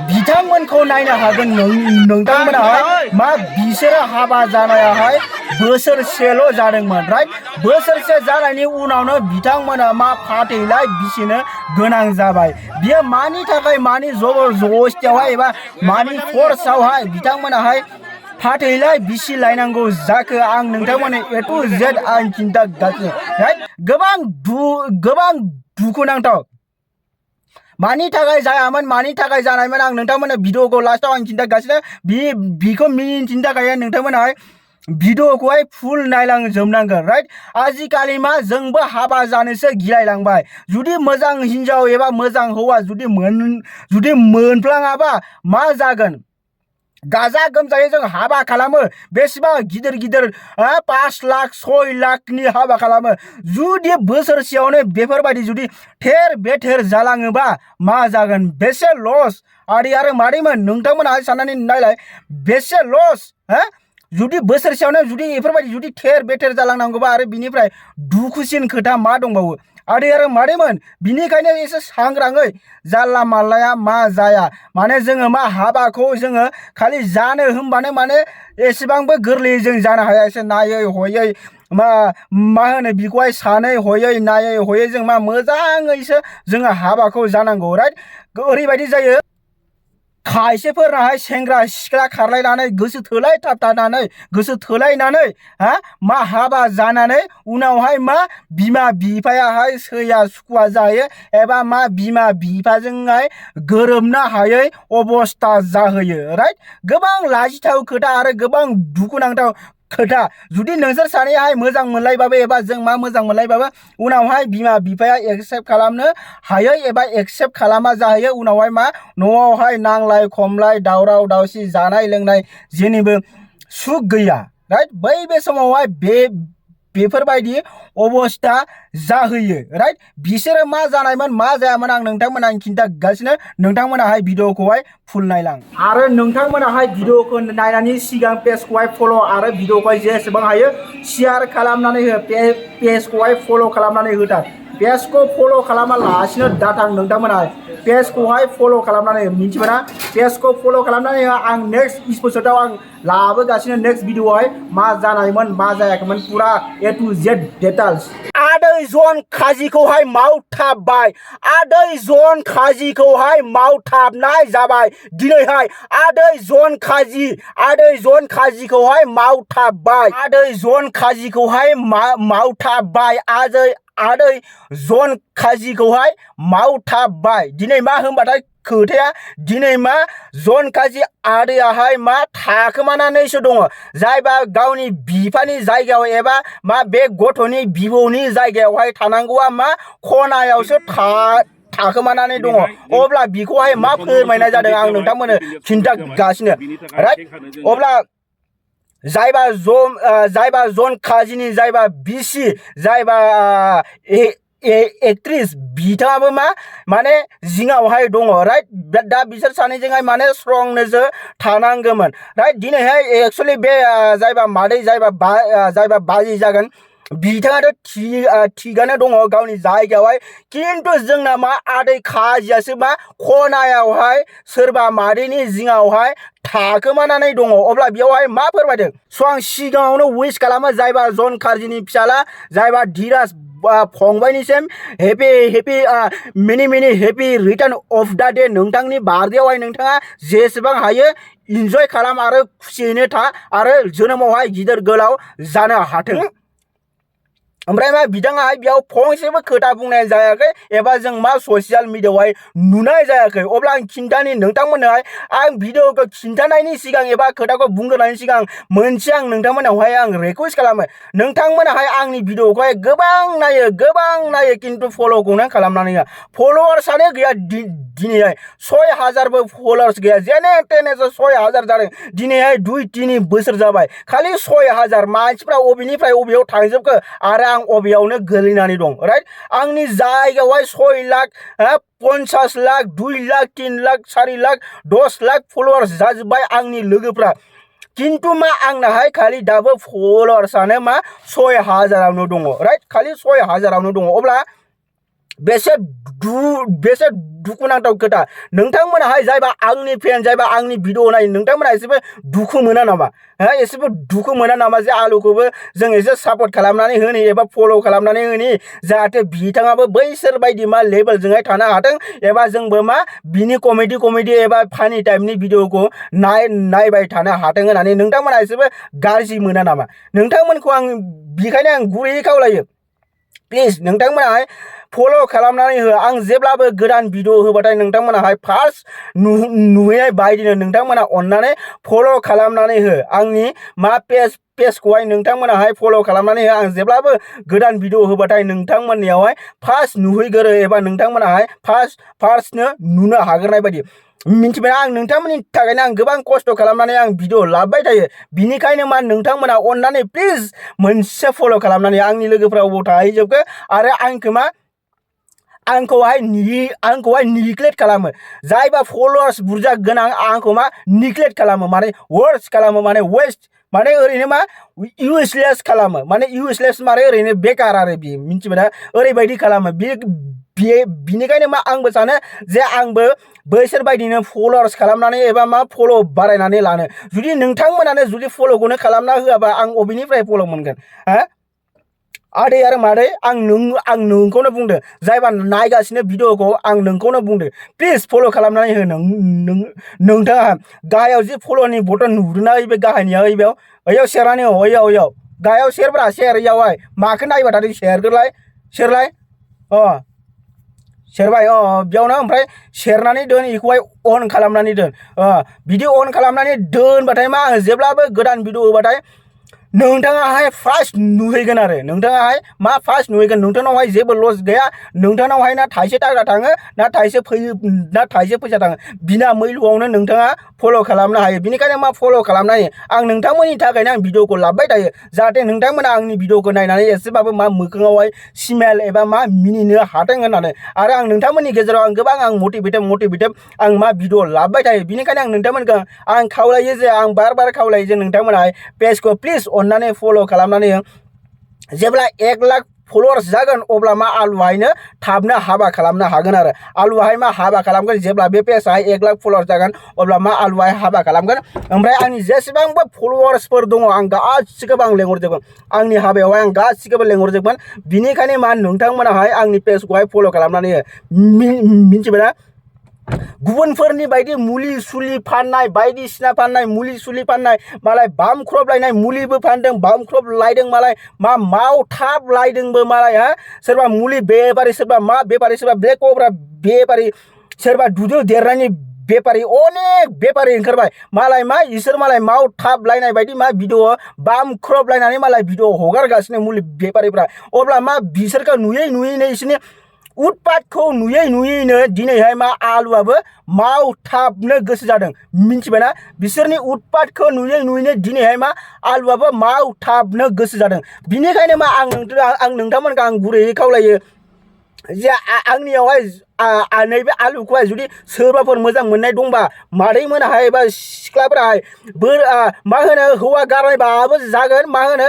बिथांमोनखौ नायनो हागोन नोंथांमोनाहाय मा बिसोरो हाबा जानायाहाय बोसोरसेल' जादोंमोन राइट बोसोरसे जानायनि उनावनो बिथांमोना मा फाथैलाय बिसिनो गोनां जाबाय बियो मानि थाखाय मानि जबरदस्तियावहाय एबा मानि फर्सआवहाय बिथांमोनाहाय फाथैलाय बिसि लायनांगौ जाखो आं नोंथांमोननो ए टु जेड आं खिन्थागासिनो राइट गोबां दुखुनांथाव मानि थाखाय जायामोन मानि थाखाय जानायमोन आं नोंथांमोननो भिडिअखौ लास्टआव आं खिन्थागासिनो बिखौ मिन्थिनो थाखाय नोंथांमोनाहाय भिडिअखौहाय फुल नायलांजोबनांगोन राइट आजिखालि मा जोंबो हाबा जानोसो गिलायलांबाय जुदि मोजां हिन्जाव एबा मोजां हौवा जुदि मोनफ्लाङाबा मा जागोन गाजा गोमजायै जों हाबा खालामो बेसेबां गिदिर 5 लाख 6 लाखनि हाबा खालामो जुदि बोसोरसेयावनो बेफोरबायदि जुदि थेर बेथेर जालाङोबा मा जागोन बेसे लस आरो मादैमोन नोंथांमोनहा साननानै नायलाय बेसे लस जुदि बोसोरसेयावनो जुदि बेफोरबायदि जुदि थेर बेथेर जालांनांगौबा आरो बिनिफ्राय दुखुसिन खोथा मा दंबावो आरो मादैमोन बिनिखायनो एसे सांग्राङै जानला मानलाया मा जाया माने जोङो मा हाबाखौ जोङो खालि जानो होनबानो माने एसेबांबो गोरलैयै जों जानो हाया एसे नायै हयै मा होनो बिखौहाय सानै हयै नायै हयै जों मा मोजाङैसो जोङो हाबाखौ जानांगौ राइट ओरैबायदि जायो खायसेफोरनाहाय सेंग्रा सिख्ला खारलायनानै गोसो थोलायनानै मा हाबा जानानै उनावहाय मा बिमा बिफायाहाय सैया सुखुवा जायो एबा मा बिमा बिफाजोंहाय गोरोबनो हायै अबस्था जाहोयो राइट गोबां लाजिथाव खोथा आरो गोबां दुखुनांथाव खोथा जुदि नोंसोर सानैहाय मोजां मोनलायबाबो एबा जों मा मोजां मोनलायबाबो उनावहाय बिमा बिफाया एक्सेप्ट खालामनो हायै एबा एक्सेप्ट खालामा जाहैयो उनावहाय मा न'आवहाय नांलाय खमलाय दावराव दावसि जानाय लोंनाय जेनिबो सुख गैया राइट बे समावहाय बेफोरबायदि अबस्था जाहोयो राइट बिसोरो मा जानायमोन मा जायामोन आं नोंथांमोना खिन्थागासिनो नोंथांमोनाहाय भिडिअखौहाय फुल नायलां आरो नोंथांमोनाहाय भिडिअखौ नायनायनि सिगां पेजखौहाय फल' आरो भिडिअखौहाय जेसेबां हायो शेयार खालामनानै हो पेजखौहाय फल' खालामनानै होथार पेजखौ फल' खालामालासिनो दाथां नोंथांमोनाहाय पेजखौहाय फल' खालामनानै मिथिबायना पेजखौ फल' खालामनानै आं नेक्स्ट एपिसोडआव आं लाबोगासिनो नेक्स्ट भिडिअआवहाय मा जानायमोन मा जायाखैमोन पुरा ए टु जेड डिटेल्स आदै जन खाजिखौहाय मावथाबबाय आदै जन खाजिखौहाय मावथाबनाय जाबाय दिनैहाय आदै जन खाजिखौहाय मावथाबबाय आदै जन खाजिखौहाय मावथाबबाय आदै जन खाजिखौहाय मावथाबबाय दिनै मा होनबाथाय खोथाया दिनै मा जन खाजि आदैयाहाय मा थाखोमानानैसो दङ जायबा गावनि बिफानि जायगायाव एबा मा बे गथ'नि बिबौनि जायगायावहाय थानांगौआ मा खनायावसो थाखोमानानै दङ अब्ला बिखौहाय मा फोरमायनाय जादों आं नोंथांमोननो खिन्थागासिनो राइट अब्ला जायबा जन खाजिनि जायबा बिसि जायबा एक्ट्रिस बिथाङाबो माने जिङावहाय दङ राइट दा बिसोर सानैजोंहाय माने स्ट्रंनोसो थानांगौमोन राइट दिनैहाय एक्सुअलि बे जायबा मादै जायबा बाजै जागोन बिथाङाथ' थिगानो दङ गावनि जायगायावहाय खिन्थु जोंना मा आदै खाजियासो मा खनायावहाय सोरबा मादैनि जिङावहाय थाखोमानानै दङ अब्ला बेयावहाय मा फोरमायदों स' आं सिगाङावनो विश खालामो जायबा जन खाजिनि फिसाला जायबा धीराज फंबायनिसिम हेपि मेनि happy return of the day नोंथांनि बार्थडेआवहाय नोंथाङा जेसेबां हायो इन्जय खालाम आरो खुसियैनो था आरो जोनोमावहाय गिदिर गोलाव जानो हाथों ओमफ्राय मा बिथाङाहाय बेयाव फंसेबो खोथा बुंनाय जायाखै एबा जों मा ससियेल मिडियाआवहाय नुनाय जायाखै अब्ला आं खिन्थानि नोंथांमोननोहाय आं भिडिअखौ खिन्थानायनि सिगां एबा खोथाखौ बुंग्रोनायनि सिगां मोनसे आं नोंथांमोनावहाय आं रिक्वेस्ट खालामो नोंथांमोनाहाय आंनि भिडिअखौहाय गोबां नायो खिन्थु फल'खौनो खालामनानै होआ फल'वार्सआनो गैया दिनैहाय 6000बो फल'वार्स गैया जेने तेनेसो 6000 जादों दिनैहाय 2-3 बोसोर जाबाय खालि 6000 मानसिफ्रा अबेनिफ्राय अबेयाव थांजोबखो आरो आं अबेयावनो गोलैनानै दं राइट आंनि जायगायावहाय 6 लाख 50 लाख 2 लाख 3 लाख 4 लाख 10 लाख फल'वार्स जाजोब्बाय आंनि लोगोफ्रा खिन्थु मा आंनाहाय खालि दाबो फल'वार्सआनो मा 6000आवनो दङ राइट खालि 6000आवनो दङ अब्ला बेसे दुखुनांथाव खोथा नोंथांमोनाहाय जायबा आंनि फेन जायबा आंनि भिडिअ नायो नोंथांमोना एसेबो दुखु मोना नामा एसेबो दुखु मोना नामा जे आलुखौबो जों एसे सापर्ट खालामनानै होनि एबा फल' खालामनानै होनि जाहाथे बिथाङाबो बैसोर बायदि मा लेभेलजोंहाय थानो हाथों एबा जोंबो मा बिनि कमेडि एबा फानि टाइपनि भिडिअखौ नायबाय थानो हाथों होननानै नोंथांमोना एसेबो गाज्रि मोना नामा नोंथांमोनखौ आं बेखायनो आं गुरैयै खावलायो प्लिज नोंथांमोनाहाय फल' खालामनानै हो आं जेब्लाबो गोदान भिडिअ होबाथाय नोंथांमोनाहाय फार्स्ट नुहैनाय बायदिनो नोंथांमोना अननानै फल' खालामनानै हो आंनि मा पेजखौहाय नोंथांमोनाहाय फल' खालामनानै हो आं जेब्लाबो गोदान भिडिअ होबाथाय नोंथांमोननियावहाय फार्स्ट नुहैगोरो एबा नोंथांमोनाहाय फार्स्टनो नुनो हाग्रोनाय बायदि मिन्थिबाय आं नोंथांमोननि थाखायनो आं गोबां खस्थ' खालामनानै आं भिडिअ लाबोबाय थायो बिनिखायनो मा नोंथांमोना अननानै प्लिज मोनसे फल' खालामनानै आंनि लोगोफ्रा अबाव थाहैजोबखो आरो आंखौ मा आंखौहाय निग्लेक्ट खालामो जायबा फलोवार्स बुरजा गोनां आंखौ मा निग्लेक्ट खालामो माने वर्स खालामो माने वेस्ट माने ओरैनो मा इउजलेस खालामो माने इउजलेस माने ओरैनो बेकार आरो बि मिन्थिबायना ओरैबायदि खालामो बिनिखायनो मा आंबो सानो जे आंबो बैसोर बायदिनो फलोवार्स खालामनानै एबा मा फल' बारायनानै लानो जुदि नोंथांमोनानो जुदि फल'खौनो खालामना होआबा आं अबेनिफ्राय फल' मोनगोन आदै आरो मादै आं नोंखौनो बुंदो जायबा नायगासिनो भिडिअखौ आं नोंखौनो बुंदो प्लिज फल' खालामनानै हो नोंथाङा गाहायाव जि फल'नि बटन नुदोंना बे गाहायनियाव ओइयाव सेरनानै ओइयाव गाहायाव सेरब्रा सेर इयावहाय माखौ नायबा थादों सेरलाय सेरबाय बेयावनो ओमफ्राय सेरनानै दोन इखौहाय अन खालामनानै दोन बिदि अन खालामनानै दोनबाथाय मा जेब्लाबो गोदान भिडिअ होबाथाय नोंथाङाहाय फार्स्ट नुहैगोन आरो नोंथाङाहाय मा फार्स्ट नुहैगोन नोंथांनावहाय जेबो लस गैया नोंथांनावहाय ना थाइसे थाखा थाङो ना थाइसे फैसा थाङो बिना मैल'आवनो नोंथाङा फल' खालामनो हायो बिनिखायनो मा फल' खालामनो हायो आं नोंथांमोननि थाखायनो आं भिडिअखौ लाबोबाय थायो जाहाथे नोंथांमोना आंनि भिडिअखौ नायनानै एसेबाबो मा मोखाङावहाय स्माइल एबा मा मिनिनो हाथों होननानै आरो आं नोंथांमोननि गेजेराव आं गोबां आं मटिभेटेड आं मा भिडिअ लाबोबाय थायो बिनिखायनो आं नोंथांमोनखौ आं खावलायो जे आं बार खावलायो जे नोंथांमोनाहाय पेजखौ प्लिज अननानै फल' खालामनानै जेब्ला 1 लाख फलोवार्स जागोन अब्ला मा आलुहायनो थाबनो हाबा खालामनो हागोन आरो आलुहाय मा हाबा खालामगोन जेब्ला बे पेजआहाय 1 लाख फलोवार्स जागोन अब्ला मा आलुहाय हाबा खालामगोन ओमफ्राय आंनि जेसेबांबो फलोवार्सफोर दङ आं गासिखौबो आं लेंहरजोबगोन आंनि हाबायावहाय आं गासिखौबो लेंहरजोबगोन बिनिखायनो मा नोंथांमोनाहाय आंनि पेजखौहाय फल' खालामनानै मिन्थिबायना गुबुनफोरनि बायदि मुलि सुलि फाननाय बायदिसिना फाननाय मुलि सुलि फाननाय मालाय बामख्रब लायनाय मुलिबो फानदों बामख्रब लायदों मालाय मा मावथाब लायदोंबो मालाय सोरबा मुलि बेपारि सोरबा मा बेपारि सोरबा ब्लेक कब्रा बेपारि सोरबा दुदु देरनायनि बेपारि अनेक बेपारि ओंखारबाय मालाय मा इसोर मालाय मावथाब लायनाय बायदि मा भिडिअ बामख्रब लायनानै मालाय भिडिअ हगारगासिनो मुलि बेपारिफ्रा अब्ला मा बिसोरखौ नुयै इसोरनि उत्पातखौ नुयैनो दिनैहाय मा आलुआबो मावथाबनो गोसो जादों मिन्थिबायना बिसोरनि उत्पातखौ नुयैनो दिनैहाय मा आलुआबो मावथाबनो गोसो जादों बिनिखायनो मा आं नोंथांमोनखौ आं गुरैयै खावलायो जे आंनियावहाय नैबे आलुखौहाय जुदि सोरबाफोर मोजां मोननाय दंबा मादै मोनाहाय एबा सिख्लाफोराहाय मा होनो हौवा गारनायबाबो जागोन मा होनो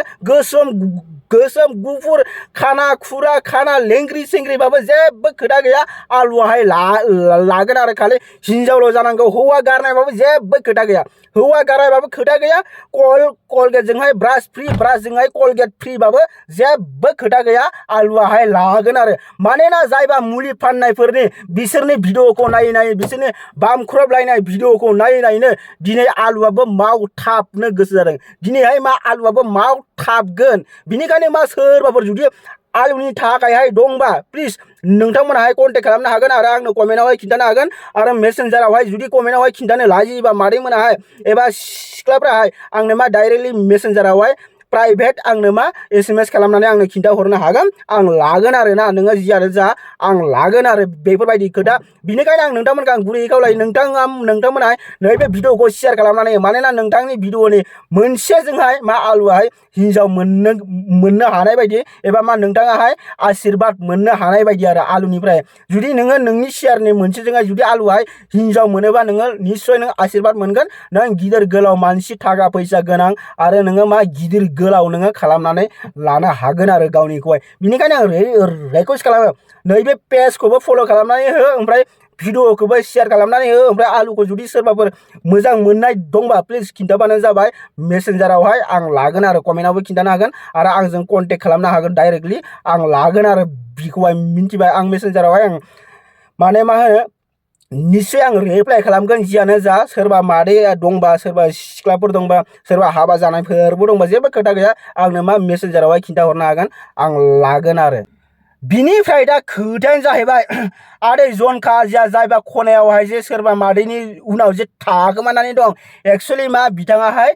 गोसोम गुफुर खाना खुरा खाना लेंग्रि सेंग्रिबाबो जेबो खोथा गैया आलुआहाय लागोन आरो खालि हिनजावल' जानांगौ हौवा गारनायबाबो जेबो खोथा गैया हौवा गारनायबाबो खोथा गैया कलगेटजोंहाय ब्रास फ्रि ब्रासजोंहाय कलगेट फ्रिबाबो जेबो खोथा गैया आलुआहाय लागोन आरो मानोना जायबा मुलि फाननायफोरनि बिसोरनि भिडिअखौ नायै बिसोरनि बामख्रब लायनाय भिडिअखौ नायैनो दिनै आलुआबो मावथाबनो गोसो जादों दिनैहाय मा आलुआबो मावथाबगोन बिनिखायनो मा सोरबाफोर जुदि आलुनि थाखायहाय दंबा प्लिज नोंथांमोनाहाय कन्टेक्ट खालामनो हागोन आरो आंनो कमेन्टआवहाय खिन्थानो हागोन आरो मेसेन्जारावहाय जुदि कमेन्टआवहाय खिन्थानो लाजियोबा मादै मोनाहाय एबा सिख्लाफ्राहाय आंनो मा डाइरेक्टलि मेसेन्जारावहाय प्राइभेट आंनो मा SMS खालामनानै आंनो खिन्थाहरनो हागोन आं लागोन आरो ना नोङो जियानो जा आं लागोन आरो बेफोरबायदि खोथा बिनिखायनो आं नोंथांमोनखौ आं गुरैयै खावलायो नोंथांमोनहाय नैबे भिडिअखौ शेयार खालामनानै मानोना नोंथांनि भिडिअनि मोनसेजोंहाय मा आलुआहाय हिन्जाव मोननो हानाय बायदि एबा मा नोंथाङाहाय आशीर्बाद मोननो हानाय बायदि आरो आलुनिफ्राय जुदि नोङो नोंनि शेयारनि मोनसेजोंहाय जुदि आलुआहाय हिन्जाव मोनोबा नोङो निस्सय नों आशीर्बाद मोनगोन नों गिदिर गोलाव मानसि थाखा फैसा गोनां आरो नोङो मा गिदिर गोलाव नोङो खालामनानै लानो हागोन आरो गावनिखौहाय बिनिखायनो आं रिक्वेस्ट खालामो नैबे पेजखौबो फल' खालामनानै हो ओमफ्राय भिडिअखौबो शेयार खालामनानै हो ओमफ्राय आलुखौ जुदि सोरबाफोर मोजां मोननाय दंबा प्लिज खिन्थाबानो जाबाय मेसेन्जारावहाय आं लागोन आरो कमेन्टआवबो खिन्थानो हागोन आरो आंजों कन्टेक्ट खालामनो हागोन डाइरेक्टलि आं लागोन आरो बिखौहाय मिन्थिबाय आं मेसेन्जारावहाय आं माने मा होनो निश्चय आं रिप्लाइ खालामगोन जियानो जा सोरबा मादै दंबा सोरबा सिख्लाफोर दंबा सोरबा हाबा जानायफोरबो दंबा जेबो खोथा गैया आंनो मा मेसेन्जारावहाय खिन्थाहरनो हागोन आं लागोन आरो बिनिफ्राय दा खोथायानो जाहैबाय आदै जन काजिया जायबा खनायावहाय जे सोरबा मादैनि उनाव जे थाखोमानानै दं एक्सुवेलि मा बिथाङाहाय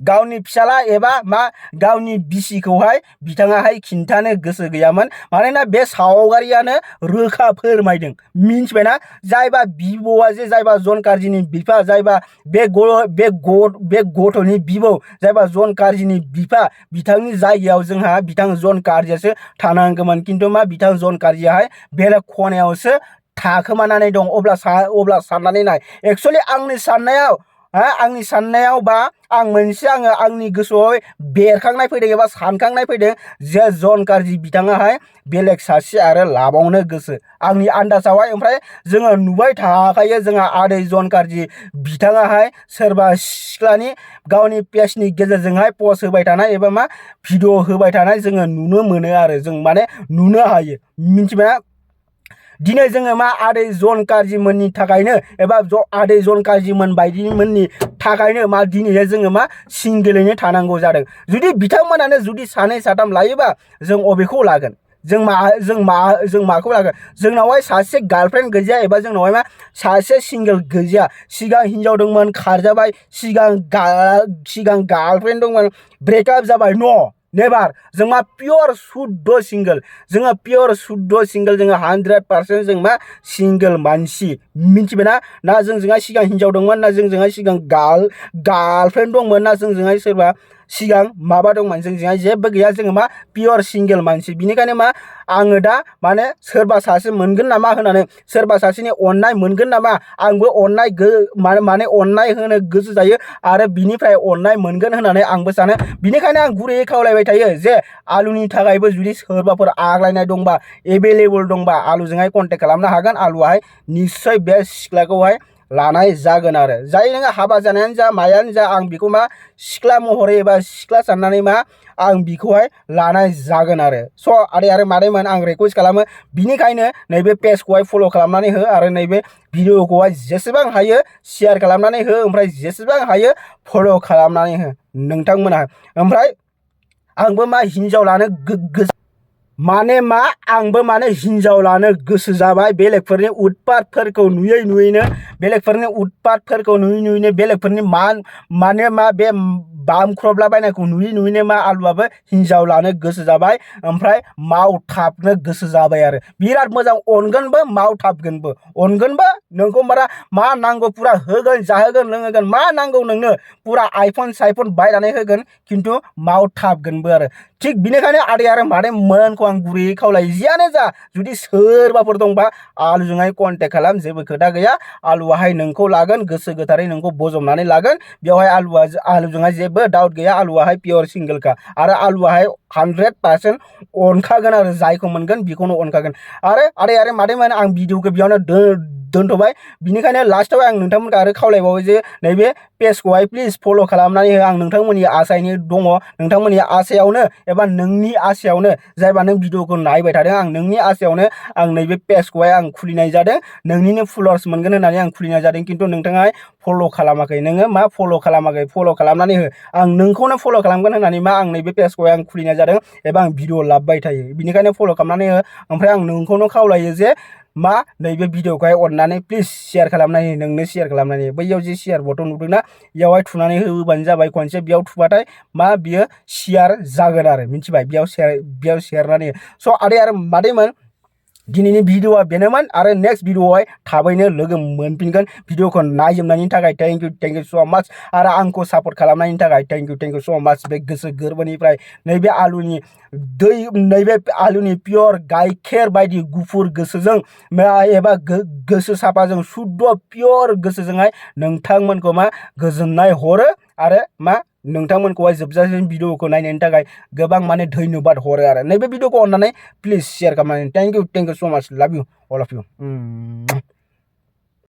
गावनि फिसाला एबा मा गावनि बिसिखौहाय बिथाङाहाय खिन्थानो गोसो गैयामोन मानोना बे सावगारियानो रोखा फोरमायदों मिन्थिबायना जायबा बिबौआ जे जायबा जन कार्जिनि बिफा जायबा बे गथ'नि बिबौ जायबा जन कार्जिनि बिफा बिथांनि जायगायाव जोंहा बिथां जन कार्जियासो थानांगौमोन खिन्थु मा बिथां जन कार्जियाहाय बेलेग खनायावसो थाखोमानानै दं अब्ला साननानै नाय एक्सुवेलि आंनि साननायाव बा आंनि गोसोआव बेरखांनाय फैदों एबा सानखांनाय फैदों जे जन कार्जि बिथाङाहाय बेलेग सासे आरो लाबावनो गोसो आंनि आन्दाजावहाय ओमफ्राय जोङो नुबाय थाखायो जोंहा आदै जन कार्जि बिथाङाहाय सोरबा सिख्लानि गावनि पेजनि गेजेरजोंहाय पस्ट होबाय थानाय एबा मा भिडिअ होबाय थानाय जोङो नुनो मोनो आरो जों माने नुनो हायो मिन्थिबायना दिनै जोङो मा आदै जन कार्जिमोननि थाखायनो एबा आदै जन कार्जिमोन बायदिमोननि थाखायनो मा दिनैहाय जोङो मा सिंगेलैनो थानांगौ जादों जुदि बिथांमोनानो जुदि सानै साथाम लायोबा जों अबेखौ लागोन जों माखौ लागोन जोंनावहाय सासे गार्लफ्रेन्ड गैया एबा जोंनावहाय मा सासे सिंगेल गैया सिगां हिनजाव दंमोन खारजाबाय सिगां गार्लफ्रेन्ड दंमोन ब्रेकआप जाबाय न नेभार जों मा पियर शुद्ध सिंगेल जोङो पियर शुद्ध सिंगेल जोङो 100% जों मा सिंगेल मानसि मिन्थिबायना ना जोंजोंहाय सिगां हिनजाव दंमोन ना जोंजोंहाय सिगां गार्लफ्रेन्ड दंमोन ना जोंजोंहाय सोरबा सिगां माबा दंमोन जोंजोंहाय जेबो गैया जोङो मा पियर सिंगेल मानसि बिनिखायनो मा आङो दा माने सोरबा सासे मोनगोन नामा होननानै सोरबा सासेनि अननाय मोनगोन नामा आंबो माने अननाय होनो गोसो जायो आरो बिनिफ्राय अननाय मोनगोन होननानै आंबो सानो बिनिखायनो आं गुरैयै खावलायबाय थायो जे आलुनि थाखायबो जुदि सोरबाफोर आग्लायनाय दंबा एभेलेबल दंबा आलुजोंहाय कन्टेक्ट खालामनो हागोन आलुआहाय निश्चय बे सिख्लाखौहाय लानाय जागोन आरो जाय नोङो हाबा जानायानो जा मायानो जा आं बेखौ मा सिख्ला महरै एबा सिख्ला साननानै मा आं बिखौहाय लानाय जागोन आरो स' आदै आरो मादैमोन आं रिक्वेस्ट खालामो बिनिखायनो नैबे पेजखौहाय फल' खालामनानै हो आरो नैबे भिडिअखौहाय जेसेबां हायो शेयार खालामनानै हो ओमफ्राय जेसेबां हायो फल' खालामनानै हो नोंथांमोना ओमफ्राय आंबो मा हिन्जाव लानो माने मा आंबो माने हिन्जाव लानो गोसो जाबाय बेलेगफोरनि उत्पातफोरखौ नुयैनो बेलेगफोरनि माने मा बे बामख्रबलाबायनायखौ नुयैनो मा आलुआबो हिन्जाव लानो गोसो जाबाय ओमफ्राय मावथाबनो गोसो जाबाय आरो बिराद मोजां अनगोनबो मावथाबगोनबो अनगोनबो नोंखौ मा नांगौ पुरा होगोन जाहोगोन लोंहोगोन मा नांगौ नोंनो पुरा आइफन साइफन बायनानै होगोन खिन्थु मावथाबगोनबो आरो थिग बिनिखायनो आदै आरो मादै मोनखौ आं गुरैयै खावलायो जियानो जा जुदि सोरबाफोर दंबा आलुजोंहाय कन्टेक्ट खालाम जेबो खोथा गैया आलुआहाय नोंखौ लागोन गोसो गोथारै नोंखौ बजबनानै लागोन बेवहाय आलुजोंहाय जेबो डाउट गैया आलुआहाय पियर सिंगेलखा आरो आलुआहाय 100% अनखागोन आरो जायखौ मोनगोन बेखौनो अनखागोन आरो आदै आरो मादैमोन आं भिडिअखौ बेयावनो दोनथ'बाय बिनिखायनो लास्टआव आं नोंथांमोनखौ आरो खावलायबावो जे नैबे पेजखौहाय प्लिज फल' खालामनानै हो आं नोंथांमोननि आसायैनो दङ नोंथांमोननि आसायावनो एबा नोंनि आसायावनो जायबा नों भिडिअखौ नायबाय थादों आं नोंनि आसायावनो आं नैबे पेजखौहाय आं खुलिनाय जादों नोंनिनो फलोवार्स मोनगोन होननानै आं खुलिनाय जादों खिन्थु नोंथाङा फल' खालामाखै नोङो मा फल' खालामाखै फल' खालामनानै हो आं नोंखौनो फल' खालामगोन होननानै मा आं नैबे पेजखौहाय आं खुलिनाय जादों एबा आं भिडिअ लाबोबाय थायो बिनिखायनो फल' खालामनानै हो ओमफ्राय आं नोंखौनो खावलायो जे मा नैबे भिडिअखौहाय अननानै प्लिज शेयार खालामनानै नोंनो शेयार खालामनानै बैयाव जे शेयार बटन नुदोंना बेयावहाय थुनानै होबानो जाबाय खनसे बेयाव थुबाथाय मा बियो शेयार जागोन आरो मिथिबाय बेयाव शेयारनानै स' आदै आरो मादैमोन दिनैनि भिडिअआ बेनोमोन आरो नेक्स्ट भिडिअआवहाय थाबैनो लोगो मोनफिनगोन भिडिअखौ नायजोबनायनि थाखाय थेंक इउ स' माच आरो आंखौ सापर्ट खालामनायनि थाखाय थेंक इउ स' माच बे गोसो गोरबोनिफ्राय नैबे आलुनि पियर गाइखेर बायदि गुफुर गोसोजों एबा गोसो साफाजों शुद्ध पियर गोसोजोंहाय नोंथांमोनखौ मा गोजोननाय हरो आरो मा नोंथांमोनखौहाय जोबजासिम भिडिअखौ नायनायनि थाखाय गोबां माने धन्यबाद हरो आरो नैबे भिडिअखौ अननानै प्लिज शेयार खालामनानै थेंक इउ सो माच लाभ इउ अल अफ इउ